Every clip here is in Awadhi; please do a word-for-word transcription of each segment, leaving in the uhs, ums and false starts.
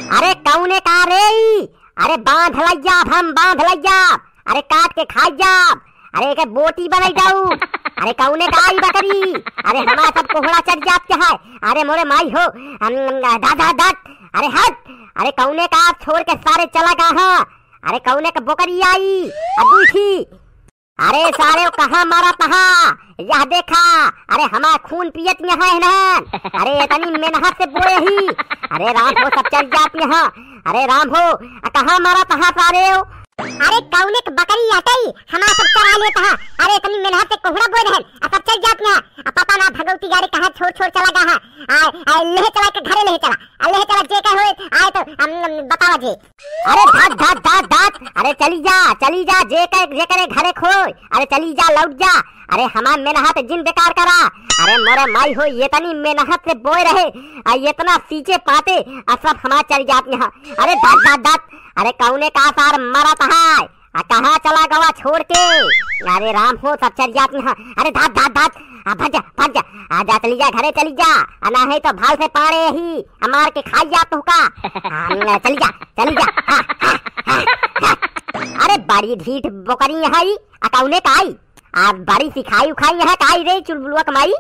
अरे कउने का रे ई? अरे बाँध लइ जाब हम, बाँध लइ जाब। अरे काट के खाइ जाब। अरे एके बोटी बनाइ जाउ। अरे कउने का ई बकरी? अरे हमार सब कोहड़ा चरि जात के है। अरे मोरे माई हो, हम, हम, दा, दा, दा। अरे हट। अरे कउने का छोड़ के सारे चला गा हा? अरे कउने का बोकरी आई? अब उठी। अरे सारे, कहाँ मरत हा? यह देखा, अरे हमार खून पियत यहाँ है ना। अरे इतनी मेहनत से बोए ही। अरे राम हो, सब चरि जात यहाँ। अरे राम हो, आ कहाँ मरत हा सारे? अरे कउने के बकरी हटई, हमार सब चरा लेत हा। अरे इतनी मेहनत से कोहड़ा बोए रहन, आ सब चरि जात यहाँ। आ पता ना भगवती गाड़ी कहाँ छोड़ छोड़ चला गा हा। आ, आ, लेहे चला के घरे लेहे चला, आ लेहे चला जे कहे होए, आए तो, हम, हम बतावा जे। अरे धात, धात, धात, धात, अरे चली जा, चली जा, जे के, जे करे घरे खोए, अरे चली जा, लौट जा। अरे हमार मेहनत जिन बेकार करा। अरे मोरे माई हो, इतनी मेहनत से बोए रहे, आ इतना सींचे पाते, आ सब हमार चरि जात यहाँ। अरे धात, धात, धात, अरे कउने का सार मरत है? आ कहाँ चला गवा छोड़ के? अरे राम हो, सब चरि जात यहाँ। अरे धात, धात, धात, आ भाग जा, भाग जा, आ जा, चली जा, घरे चली जा, आ नाहीं तो भाल से पाड़े ही, आ मार के खाइ जा तोहका। आ, चली जा, चली जा। हा, हा, हा, हा। अरे बड़ी ढीठ बोकरी है ई, आ कउने का आई? आ बड़ी सिखाई उखाई यहाँ का आई रे चुलबुलवा के माई?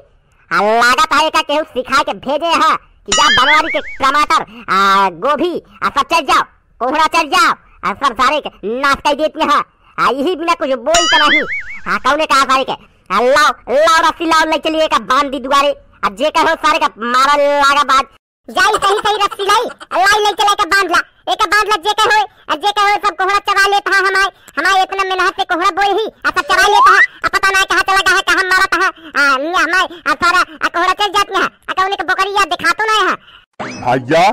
आ लागत है एका केहू सिखाइ के भेजे है कि जा बनवारी के टमाटर, आ गोभी, आ सब चरि जाओ, कोहड़ा चरि जाओ, आ सब सारे के नाश कइ देती है। आ यही बिना कुछ बोई तो नहीं। आ कउने का सारे के? आ लाओ, लाओ रस्सी लाओ, लइ चलिए एका बाँध दी दुआरे। आ जे कहो सारे का मारा लागा बाज। जाई सही सही रस्सी लाई, लाई लइ चला एका बाँध ला, एका बाँध ला जे कहो, आ जे कहो सब कोहड़ा चरा लेत हा हमार, हमार इतना मेहनत से कोहड़ा बोए ही, आ सब चरा लेत हा, आ पता ना कहाँ चला गा हा, कहाँ मरत हा, आ निया हमार, आ सारा, आ कोहड़ा चरि जात यहाँ, आ कउने के बोकरी या देखातो ना है। भइया,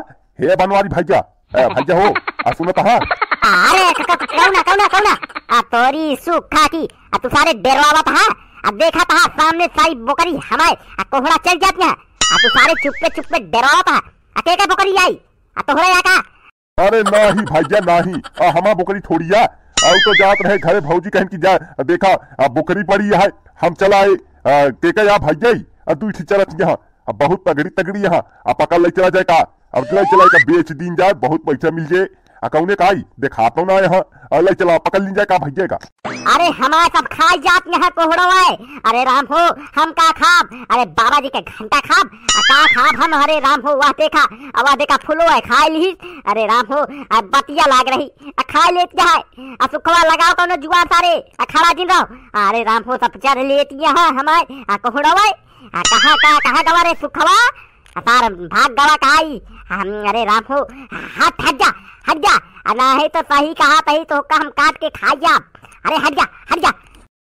हे बनवारी भइया, ए, भइया हो, आ सुनत हा? अरे, क-, क-, कौना, कौना, कौना? आ तोरी सुखा की, आ तू सारे डेरवावत हा? आ देखत हा सामने सारी बोकरी हमार, आ कोहड़ा चरि जात यहाँ। आ तू सारे चुप्पे चुप्पे डेरवावत हा? आ के के बोकरी आई? आ तोहरे या का? अरे नाही भइया नाही, आ हमार बोकरी थोड़िया। आ उ तो जात रहे घरे भौजी कहन कि जा, आ देखा, आ बोकरी पड़ी है, हम चला आए, आ के के या भइया, आ दुइ ठी चरत यहाँ। अब बहुत तगड़ी तगड़ी यहाँ, अब पकड़ लइ चला जाए का? अब लइ चला एका बेच दीन जाए, बहुत पैसा मिल जाए। आ कउने का आई? देखातो ना यहाँ। आ लइ चला, पकड़ लीन जाए का भइया का? अरे हमार सब खाइ जात यहाँ कोहड़ो है। अरे राम हो, हम का खाब? अरे बाबा जी के घंटा खाब? आ का खाब हम? अरे राम हो, वह देखा, आ वह देखा फुलो है, खाइ ली। अरे राम हो, आ बतिया लाग रही, आ खाइ लेत है। आ सुखवा लगाओ कौनो जुआर सारे, आ खड़ा जिन रहो। अरे राम हो, सब चर लेत यहाँ हमार, आ कोहड़ो है। आ, कहाँ, कहाँ, कहाँ गवा रे सुखवा? आ, सार भाग गवा का आई? हम, अरे राम हो, हट, हट जा, हट जा। आ, नाही तो सही कहा, तही तोहका हम काट के खाइ जाब। अरे हट जा, हट जा।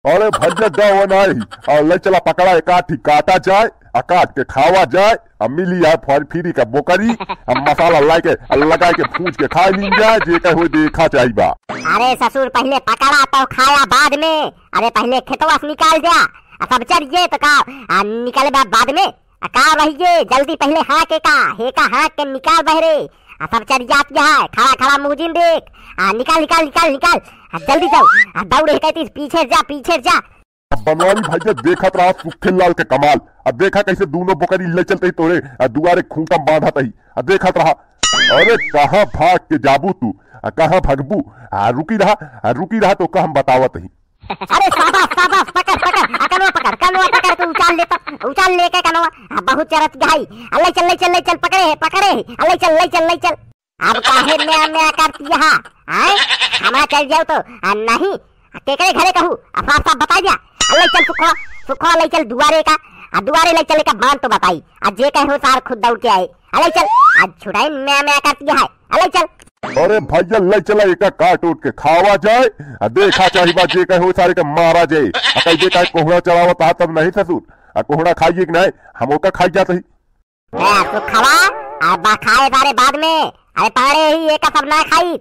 अरे भइया गवा नाही, आ, लइ चला पकड़ा, एका ठी काटा जाए, आ काट के खावा जाए, आ मिली आए फर फिरी का बोकरी, आ मसाला लाइ के, आ लगाइ के भूज के खाइ लीन जाए, जे कहे होए देखा चाही बा। अरे ससुर, पहिले पकड़ा तो खाया बाद में। अरे पहिले खेतवा से निकाल जा, आ सब चर जे तो का, आ निकाले बा-, बाद में। आ का रहिए, जल्दी पहिले हाँक एका, हेका हाँक के निकाल बहरे। आ सब चर जात है, खड़ा खड़ा मुँह जिन देख। आ निकाल, निकाल, निकाल, निकाल। आ जल्दी चल, आ दौड़ हेका ती पीछे जा, पीछे जा। अब बनवारी भइया देखत रहा सुखे लाल के कमाल। अब देखा कइसे दुनो बोकरी लइ चलत ही तोरे, आ दुआरे खूँटा बाँधत ही। आ देखत रहा, अरे कहाँ भाग के जाबू तू, आ कहाँ भगबू? आ रुकी रहा, आ रुकी रहा तोहका हम बतावत ही। अरे शाबाश, शाबाश, पकड़, पकड़, आ कनवा पकड़, कनवा पकड़ के उछाल लेता, उछाल लेके कनवा, आ, बहुत चरत गई। आ, लइ चल, लइ चल, लइ चल, पकड़े है, पकड़े है, आ, लइ चल, लइ चल, लइ चल। अब काहे म्या म्या करती है, आय? हमार चल जाओ तो, आ, नहीं, आ, केकरे घरे कहू, आ, साफ साफ बताइ दिया। आ, लइ चल सुखवा, सुखवा लइ चल दुआरे का, आ, दुआरे लइ चल एका बाँध तो बताई, आ, जे कहे हो सार खुद दौड़ के आए। आ, लइ चल, आ, छुड़ाई म्या म्या करती है, आ, लइ चल। अरे भइया, लइ चला एका काट उट के खावा जाए, आ देखा चाही बा जे कहे हो सारे के मारा जाए। आ कहि दे का कोहड़ा चरावत हा तब नहीं ससुर, आ कोहड़ा खाइए कि नहीं, हम ओका खाइ जात ही। ए, तू खावा, आ बा खाए सारे बाद में, अरे पाड़े ही एका सब ना खाई।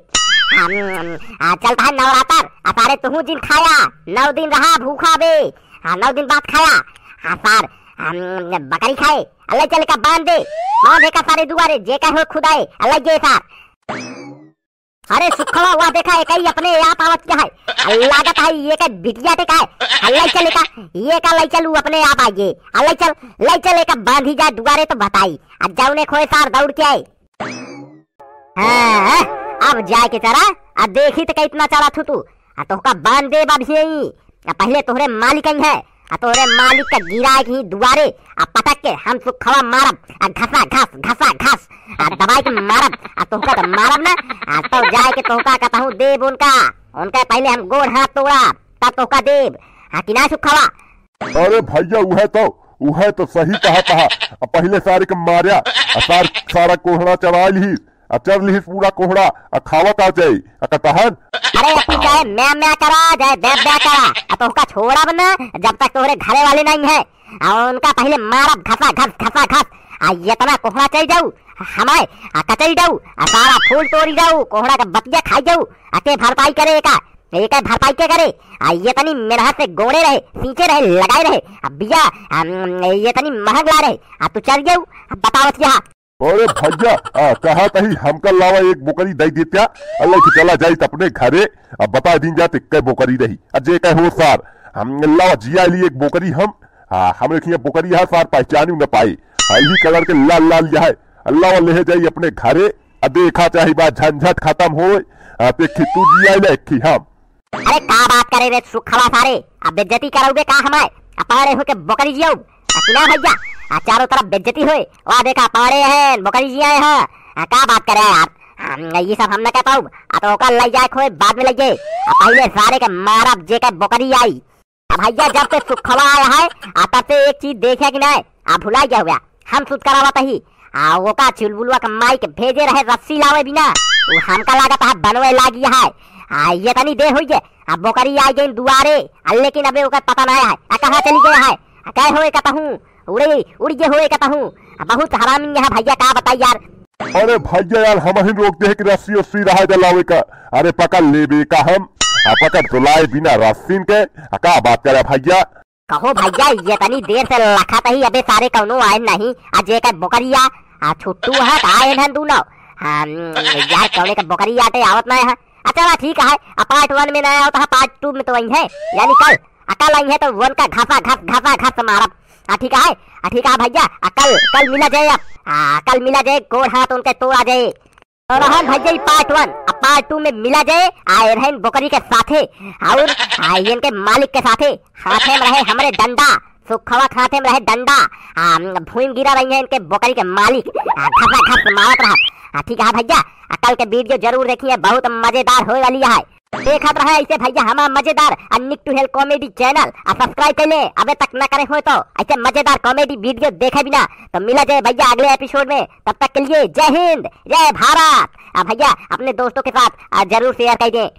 हम, हम, आ चलत है नवरात्र, आ सारे तुहू जिन खाया, नौ दिन रहा भूखा बे, आ नौ दिन बाद खाया, आ सार, हम, बकरी खाए, आ लइ चल एका बाँध दे, बाँध एका सारे दुआरे, जे कहे हो खुद आए, आ लइ जे सार। अरे सुखवा, वह देखा, एकई अपने आप आवत है। लागत है, ये का बिटिया ते का है? आ, लइ चल एका, ये का लइ चल, उ अपने आप आइए। आ, लइ चल, लइ चल एका, बाँधी जा दुआरे तो बताई। आ, जउने खोए सार दौड़ के आए। हाँ, अब जाए के चरा, आ देखी त कितना चरा थू तू। आ तोहका बांध देब अभी ही। आ पहिले तोहरे मालिक आई है, आ तोहरे मालिक का गिराए के ही दुआरे, आ पटक के हम सुखवा मारब, आ घसा घस, घसा घस, आ दबाई के मारब, आ तोहका त मारब ना, आ तब जाए के तोहका कतहूँ देब उनका, उनका पहिले हम गोड़ हाथ तोड़ब, तब तोहका देब। हाँ कि ना सुखवा? अरे भैया, उहे तो, उहे तो सही कहत हा। आ पहिले सारे के मार्या, आ सार, सारा कोहड़ा चरा लिहिस, आ चर लिहिस पूरा कोहड़ा, आ खावत आ जाई, आ कतहन। अरे अपनी चाहे म्या म्या करा, चाहे ब्या ब्या करा, आ तोहका छोड़ब ना, जब तक तोहरे घरे वाले नहीं है। आ उनका पहिले मारब घसा घस, घसा घस, आ इतना कोहड़ा चल जाऊ, हमाए, आ कचल जाऊ, आ सारा फूल तोड़ी जाऊ, कोहड़ा का बतिया खाई जाऊ, आ के भरपाई करे एका, एका भरपाई के करे, आ इतनी मेहनत से गोड़े रहे, सींचे रहे, लगाए रहे, आ बिया, आ, इतनी महंग ला रहे, आ तू चल जाऊ, आ बतावत यहाँ। अरे भैया, आ, कहा तही हमका लावा एक बोकरी दे देत्या, अल्लाह के चला जाई त अपने घरे, अब बता दीन जाते कै बोकरी रही, आ जे कै हो सार, हम लावा जिया ली एक बोकरी हम, आ, हमरे खिया बोकरी है सार, पहचानी न पाई, हल्दी कलर के लाल लाल यह है, अल्लाह ले जाई अपने घरे, आ देखा चाही बा झंझट खत्म होए, आ देखी तू जिया ले खी हम। अरे का बात करे रे सुखवा सारे, अब बेइज्जती कराउबे का हमार? आ पाड़े होके बकरी जियाउब? आ कि ना भैया, आ चारों तरफ बेइज्जती होए, वा देखा पाड़े हैं, बकरी जियाए हैं। आ का बात करे यार, हम, ये सब हम न कह पाउब। आ तो ओकर लई जाए खोए बाद में लई जाए। आ पहिले सारे के मारब जे के बकरी आई। आ भैया जब से सुखवा आया है, आ तब से एक चीज देखे कि नहीं, आ भुला गया हुआ। हम सुत करावत ही, आ ओका चुलबुलवा के माई के भेजे रहे रस्सी लावे बिना, उ हमका लागत है बनवे लागी है। आ इतनी देर होई गए, आ बोकरी आ गई दुआरे, आ लेकिन अबे ओकर पता ना है, आ कहाँ चली गए है, आ कहे होए कतहूँ, उड़े, उड़ गए होए कतहूँ। आ बहुत हरामी है भैया, का बताई यार। अरे भैया यार, हम ही रोक दे कि रस्सी उस्सी रहा जा लावे का। अरे पकड़ लेबे का हम, आ पकड़ तो लाए बिना रस्सीन के, आ का बात करे भैया। कहो भैया, इतनी देर से लखत ही, अबे सारे कौनो आए नहीं। आज एक बोकरिया, आ, छुट्टू है, का आए हैं दूनो? हाँ, यार, कौने का बोकरिया आटे आवत ना है। अच्छा, ना, ठीक है, आ, part one में ना आवत है, part two में तो वही है, यानी कल, आ, कल आई है तो वन का घसा घस, घसा घस मारब। आ, ठीक है, आ, ठीक है भैया, आ, कल, कल मिला जाए अब, आ, कल मिला जाए, गोड़ हाथ उनके तोड़ा जाए। तो रहन भैया ई part one, अब part two में मिला जाए, आ रहन बोकरी के साथे, और, आ, इनके मालिक के साथे, हाथे में रहे हमरे डंडा, सुखवा के हाथे में रहे डंडा, आ, भूमि गिरा रही है इनके बोकरी के मालिक, आ, घसा घस मारत रहा। आ, ठीक है भैया, आ, कल के video जरूर देखिए, बहुत मजेदार होए वाली है। देखत रहे ऐसे भैया हमार मजेदार आ Nick to Hell comedy channel, आ subscribe कर ले, अबे तक ना करे हो तो ऐसे मजेदार comedy video देखे बिना। तो मिला जाए भैया अगले episode में, तब तक के लिए जय हिंद, जय भारत। आ भैया अपने दोस्तों के साथ, आ, जरूर share कर दें।